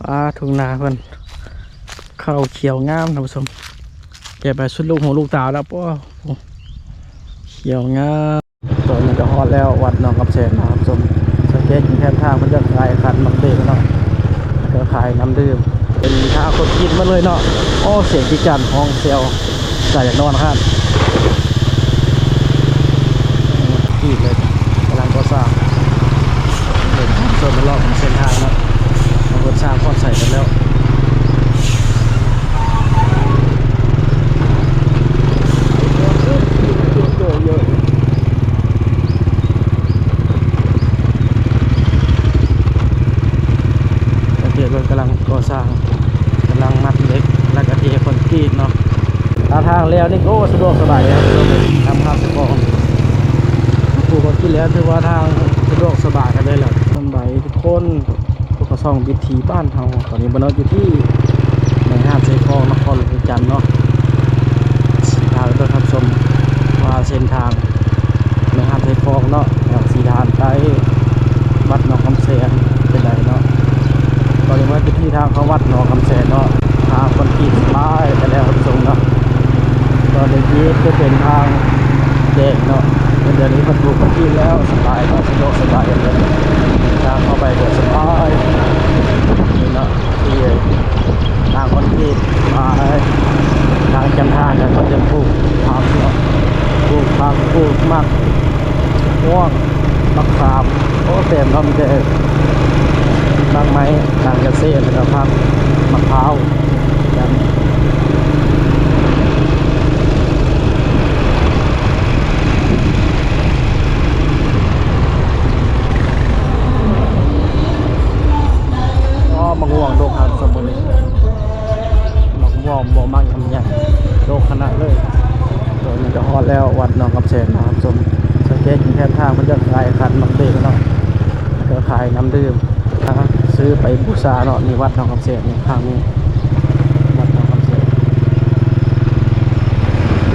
ປາ ທົ່ງນາເພິ່ນ ເຂົ້າຂຽວງາມທ່ານຜູ້ຊົມ ເກັບໄປສຸດລູກຫູລູກຕາແລ້ວ. ໂອ້ ຂຽວງາມ. ຕອນນີ້ກໍຮອດແລ້ວວັດໜອງຄຳແສນເນາະທ່ານຜູ້ຊົມ. ສັງເກດເຫັນແຄມທາງເພິ່ນຈະຂາຍຂັນໝາກເບງເນາະ ແລ້ວກໍຂາຍນ້ຳດື່ມ ເປັນທາງຄົນກິນໝົດເລີຍເນາະ. ໂອ້ ສຽງຈີ່ຈັນຮ້ອງແຊວຕາຢາກນອນຫັ້ນ. ອີກເລີຍ ກຳລັງກໍ່ສ້າງ ເປັນໂຊນລອບຂອງເສັ້ນທາງເນາະ ເພິ່ນສ້າງຄອດໃສ່ກັນແລ້ວ. ສັງເກດເບິ່ງກຳລັງກໍ່ສ້າງ ກຳລັງມັດເຫຼັກ ແລ້ວກໍເທຄອນກຣີດເນາະ. ຖ້າທາງແລ້ວນີ້ ໂອ້ ສະດວກສະບາຍເດ້ ນຳພາສະກອງ ປູກຄອນກຣີດແລ້ວ ຖືວ່າທາງສະດວກສະບາຍກັນເລີຍແຫຼະ. ສະບາຍດີທຸກຄົນ ພົບກັບຊ່ອງວິຖີບ້ານເຮົາ. ຕອນນີ້ບໍ່ເນາະ ຢູ່ທີ່ແມ່ຫາດໄຊຟອງ ນະຄອນຫຼວງວຽງຈັນເນາະ. ຊິພາໄປເບິ່ງຮັບຊົມວ່າເສັ້ນທາງ ແມ່ຫາດໄຊຟອງເນາະ ແຖວສີດານໃຕ້ ວັດໜອງຄຳແສນເປັນໃດເນາະ. ຕອນນີ້ມາຢູ່ທີ່ທາງເຂົ້າວັດໜອງຄຳແສນເນາະ ທາງຄອນກຣີດສະບາຍໄປແລ້ວທ່ານຜູ້ຊົມເນາະ. ຕອນນີ້ຈະເປັນທາງແດງເນາະ ແຕ່ດຽວນີ້ເພິ່ນປູກຄອນກຣີດແລ້ວ ສະບາຍເນາະ ສະດວກສະບາຍເລີຍ ທາງເຂົ້າໄປກໍສະບາຍນີ້ເນາະ. ທີ່ທາງຄອນກຣີດມາ ທາງຈຳທາງກໍເພິ່ນຈະປູກຜັກເນາະ ປູກຜັກ ປູກໝາກມ່ວງ ໝາກຂາມ ໂອ້ ເຕັມເນາະ ມີແຕ່ໝາກໄມ້ ການກະເສດ ແລ້ວກໍຜັກ ໝາກພ້າວ. ອໍ ໝາກມ່ວງດົກຫັ້ນສົມບູນ ໝາກມ່ວງບໍ່ມັກຍຳໃຫຍ່ ດົກຂະໜາດເລີຍ. ຕອນນີ້ກໍຮອດແລ້ວວັດໜອງຄຳແສນນະທ່ານຜູ້ຊົມ. ສັງເກດເຫັນແຄມທາງເພິ່ນຈະຂາຍຂັນໝາກເບງເນາະ ແລ້ວກໍຂາຍນ້ຳດື່ມ ຊື້ໄປບູຊາເນາະ. ນີ້ວັດໜອງຄຳແສນ ນີ້ ທາງນີ້ວັດໜອງຄຳແສນ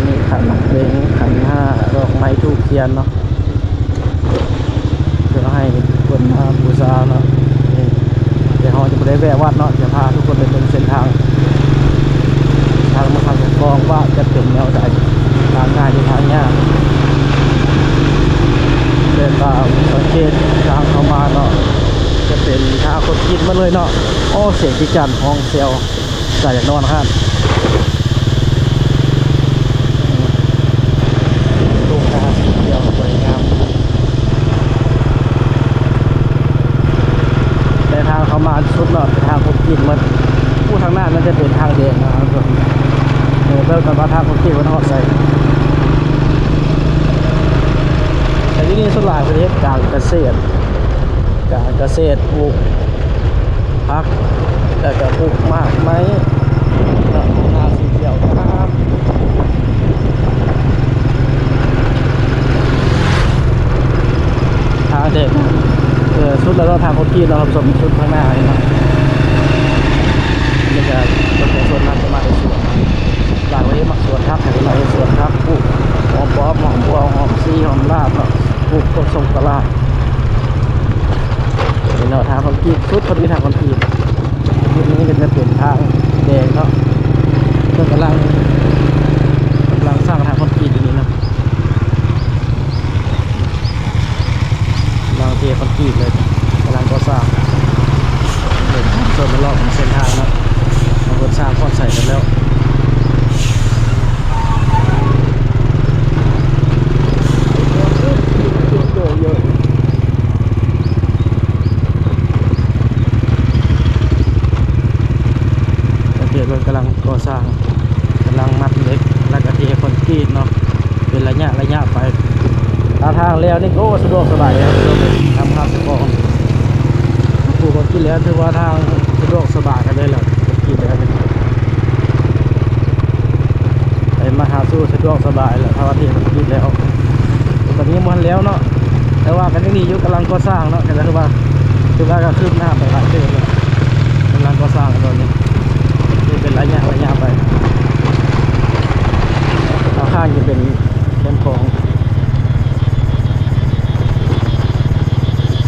ມີຂັນໝາກເບງ ຂັນຫ້າ ດອກໄມ້ ທູບທຽນເນາະ ເພື່ອໃຫ້ເພິ່ນມາບູຊາເນາະ. ນີ້ ແຕ່ເຮົາຈະບໍ່ໄດ້ແວະວັດເນາະ ຈະພາທຸກຄົນໄປເບິ່ງເສັ້ນທາງ ທາງມາທາງກອງວ່າຈະເປັນແນວໃດ ທາງງ່າຍຫຼືທາງຍາກ. ເດີນຕາມສັງເກດທາງເຂົ້າມາເນາະ ຈະເປັນທາງຄອນກຣີດໝົດເລີຍເນາະ. ໂອ້ ສຽງຈີ່ຈັນຮ້ອງແຊວຕາຢາກນອນຫັ້ນ. ໂອ້ ໂດງກາສີຂຽວສວຍງາມ ແຕ່ທາງເຂົ້າມາສຸດເນາະ ເປັນທາງຄອນກຣີດໝົດ. ຜູ້ທາງໜ້ານັ້ນຈະເປັນທາງແດງເນາະ ເບິ່ງກັນວ່າທາງຄອນກຣີດມັນຮອດໃສ. ແຕ່ຢູ່ນີ້ສ່ວນຫຼາຍເພິ່ນເຮັດການກະເສດ ການກະເສດ ປູກຜັກ ແລ້ວກໍປູກໝາກໄມ້ເນາະ. ທາງໜ້າສີຂຽວງາມ ທາງເດັກ ເອີ ສຸດແລ້ວເນາະ ທາງຄອນກຣີດເນາະ ທ່ານຜູ້ຊົມ ສຸດທາງໜ້ານີ້ເນາະ. ນີ້ກໍປະຊາຊົນນຳຈະມາເຮັດສວນ ຫຼາຍກວ່າເຮັດໝາກສວນຜັກ ໃຫ້ເພິ່ນມາເຮັດສວນຜັກ ປູກຫອມປ້ອມ ຫອມບົວ ຫອມຊີ ຫອມລາບເນາະ ປູກຕົ້ນສົມກະລາ ນີ້ເນາະ. ທາງຄອນກຣີດ ສຸດເພິ່ນມີທາງຄອນກຣີດ ຈຸດນີ້ກໍຈະເປັນທາງແດງເນາະ ເພິ່ນກຳລັງ ກຳລັງສ້າງທາງຄອນກຣີດຢູ່ນີ້ເນາະ. ກຳລັງເທຄອນກຣີດເລີຍ ກຳລັງກໍ່ສ້າງ ເປັນໂຊນລອບຂອງເສັ້ນທາງເນາະ ເພິ່ນສ້າງຄອດໃສ່ກັນແລ້ວ. ສັງເກດເບິ່ງກຳລັງກໍ່ສ້າງ ກຳລັງມັດເຫຼັກ ແລ້ວກໍເທຄອນກຣີດເນາະ ເປັນໄລຍະໄລຍະໄປ. ຖ້າທາງແລ້ວນີ້ ໂອ້ ສະດວກສະບາຍເດ້ ນຳພາສະກອງ ປູກຄອນກຣີດແລ້ວ ຖືວ່າທາງສະດວກສະບາຍກັນເລີຍແຫຼະ ຄອນກຣີດແລ້ວນີ້ ໄປມາຫາສູ່ສະດວກສະບາຍແຫຼະ ຖ້າວ່າເທຄອນກຣີດແລ້ວ. ຕອນນີ້ຍັງບໍ່ທັນແລ້ວເນາະ ແຕ່ວ່າກໍຍັງດີຢູ່ ກຳລັງກໍ່ສ້າງເນາະ ກໍຖືວ່າ ຖືວ່າກໍຄືບໜ້າໄປຫຼາຍເຕີບແລ້ວ ກຳລັງກໍ່ສ້າງຕອນນີ້ ເຮັດເປັນໄລຍະໄລຍະໄປ. ຂ້າງໆຈະເປັນແຄມຂອງ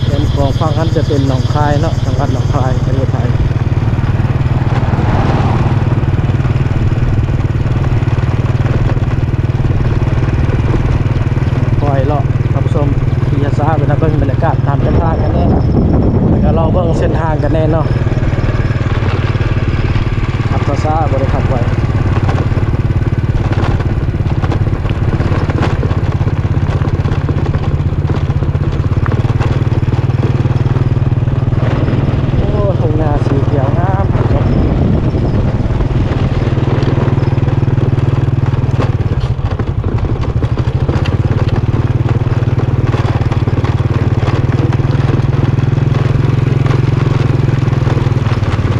ແຄມຂອງຝັ່ງນັ້ນຈະເປັນໜອງຄາຍເນາະ ຈັງຫວັດໜອງຄາຍ ປະເທດໄທ. ຊ້າ ບໍ່ໄດ້ຂັບໄວ. ໂອ້ ທົ່ງນາສີຂຽວງາມ.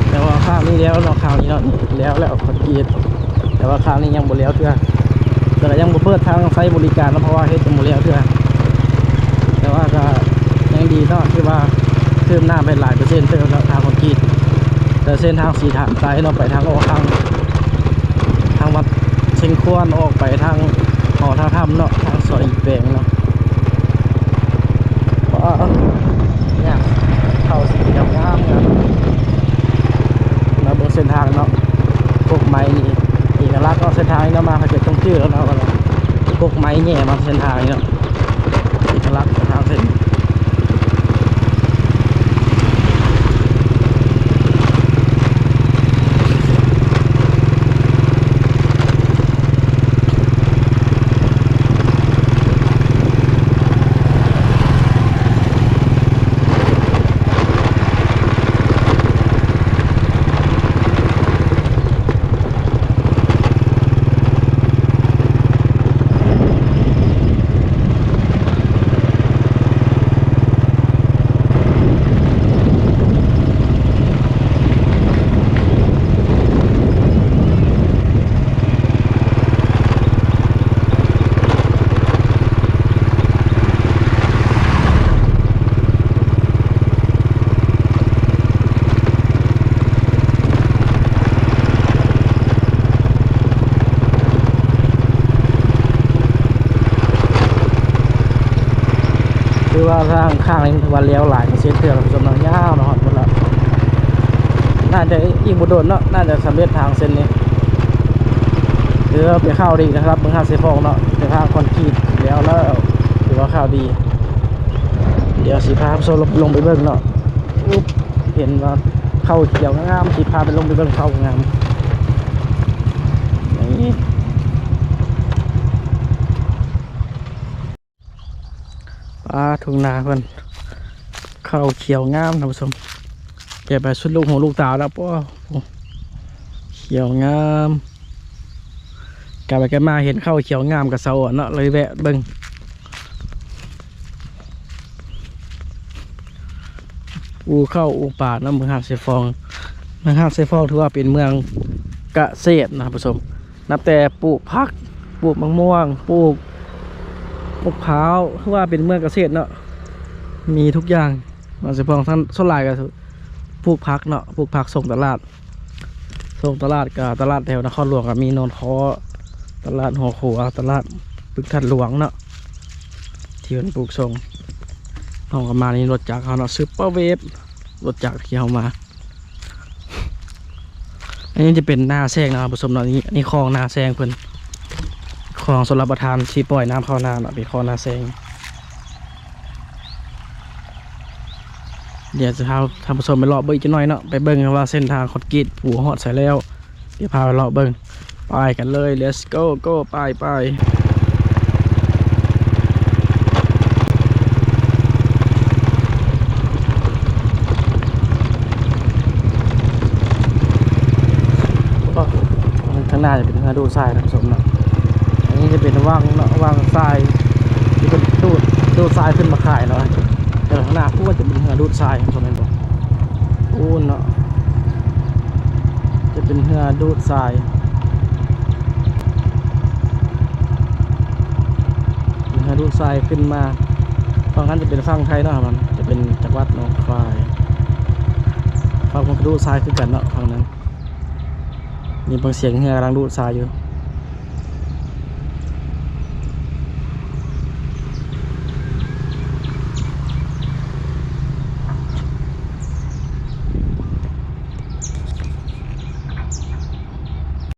ແຕ່ວ່າຂ້າງນີ້ແລ້ວເນາະ ຂ້າງນີ້ເນາະ ແລ້ວແລ້ວຄອນກຣີດ ແຕ່ວ່າຂ້າງນີ້ຍັງບໍ່ແລ້ວເທື່ອ ແຕ່ກໍຍັງບໍ່ເປີດທາງໃຊ້ບໍລິການເນາະ ເພາະວ່າເຮັດຍັງບໍ່ແລ້ວເທື່ອ. ແຕ່ວ່າກໍຍັງດີເນາະ ທີ່ວ່າຄືບໜ້າໄປຫຼາຍເປີເຊັນເຕີບແລ້ວ ທາງຄອນກຣີດ. ແຕ່ເສັ້ນທາງສີຖານໄຊເນາະ ໄປທາງອອກທາງ ທາງວັດເຊງຄວນ ອອກໄປທາງຫໍທ່າຖ້ຳເນາະ ທາງຊອຍອີແປງເນາະ. ວ້າວ ຍາກ ເຂົ້າສີງາມໆ ງາມ. ມາເບິ່ງເສັ້ນທາງເນາະ ກົກໄມ້ນີ້ເອກະລັກເນາະ ເສັ້ນທາງນີ້ເນາະ ມາເຂົາເຈົ້າຕ້ອງຈື່ແລ້ວເນາະ ກົກໄມ້ແຫຍ່ມາເສັ້ນທາງນີ້ເນາະ ເອກະລັກຂອງທາງເສັ້ນ. ຖືວ່າທາງຂ້າງນີ້ຖືວ່າແລ້ວຫຼາຍເປີເຊັນເທື່ອແລ້ວ ສົມເນາະ ຍາວເນາະ ຮອດພຸ້ນລະ. ໜ້າຈະອີກບໍ່ດົນເນາະ ໜ້າຈະສຳເລັດທາງເສັ້ນນີ້ ຖືວ່າເປັນຂ່າວດີນະ ສຳລັບເມືອງຫາດຊາຍຟອງເນາະ ເປັນທາງຄອນກຣີດແລ້ວ ແລ້ວຖືວ່າຂ່າວດີ. ດຽວຊິພາທ່ານຜູ້ຊົມລົງໄປເບິ່ງເນາະ. ອຸບ ເຫັນວ່າເຂົ້າຂຽວງາມ ຊິພາໄປລົງໄປເບິ່ງເຂົ້າງາມນີ້. ປາ ທົ່ງນາເພິ່ນ ເຂົ້າຂຽວງາມທ່ານຜູ້ຊົມ. ແກະໄປສຸດລູກຫູລູກຕາແລ້ວ ປາ ຂຽວງາມ. ກັບໄປກັບມາເຫັນເຂົ້າຂຽວງາມກະສະອອນເນາະ ເລີຍແວະເບິ່ງ. ອູ່ເຂົ້າອູ່ປາເນາະ ເມືອງຫາດຊາຍຟອງ. ເມືອງຫາດຊາຍຟອງຖືວ່າເປັນເມືອງກະເສດນະທ່ານຜູ້ຊົມ ນັບແຕ່ປູກຜັກ ປູກໝາກມ່ວງ ປູກ ປູກພ້າວ ຄືວ່າເປັນເມືອງກະເສດເນາະ ມີທຸກຢ່າງ. ເມືອງຫາດຊາຍຟອງ ສ່ວນຫຼາຍກໍປູກຜັກເນາະ ປູກຜັກສົ່ງຕະຫຼາດ. ໂຊນຕະຫຼາດກະຕະຫຼາດແຖວນະຄອນຫຼວງກະມີໂນນຄໍ້ ຕະຫຼາດຫົວຂົວ ຕະຫຼາດປຶກທາດຫຼວງເນາະ ທີ່ເພິ່ນປູກສົ່ງ. ເຮົາກະມານີ້ລົດຈັກເຮົາເນາະ ຊຸບເປີເວບ ລົດຈັກທີ່ເຮົາມາ. ອັນນີ້ຈະເປັນນາແຊງນະທ່ານຜູ້ຊົມເນາະ ນີ້ ນີ້ຄອງນາແຊງເພິ່ນ ຄອງຊົນລະປະທານທີ່ປ່ອຍນ້ຳເຂົ້ານາເນາະ ເປັນຄອງນາແຊງ. ດຽວຈະພາທ່ານຜູ້ຊົມໄປເລາະເບິ່ງອີກຈັກໜ້ອຍເນາະ ໄປເບິ່ງວ່າເສັ້ນທາງຄອນກຣີດປູຮອດໃສແລ້ວ ດຽວພາໄປເລາະເບິ່ງ. ໄປກັນເລີຍ ເລັດໂກ ໂກ ໄປ ໄປ. ທາງໜ້າຈະເປັນເຮືອດູດຊາຍທ່ານຜູ້ຊົມເນາະ. ອັນນີ້ຈະເປັນວັງເນາະ ວັງຊາຍ ທີ່ເພິ່ນດູດ ດູດຊາຍຂຶ້ນມາຂາຍເນາະ. ແຕ່ທາງໜ້າພຸ້ນຈະເປັນເຮືອດູດຊາຍ ທ່ານຜູ້ຊົມເຫັນບໍ່? ພຸ້ນເນາະ ຈະເປັນເຮືອດູດຊາຍ ເຮືອດູດຊາຍຂຶ້ນມາ. ຝັ່ງນັ້ນຈະເປັນຝັ່ງໄທເນາະ ມັນຈະເປັນຈັງຫວັດໜອງຄາຍ. ຝັ່ງພຸ້ນກະດູດຊາຍຄືກັນເນາະ ຝັ່ງນັ້ນ. ມີຟັງສຽງເຮືອກຳລັງດູດຊາຍຢູ່.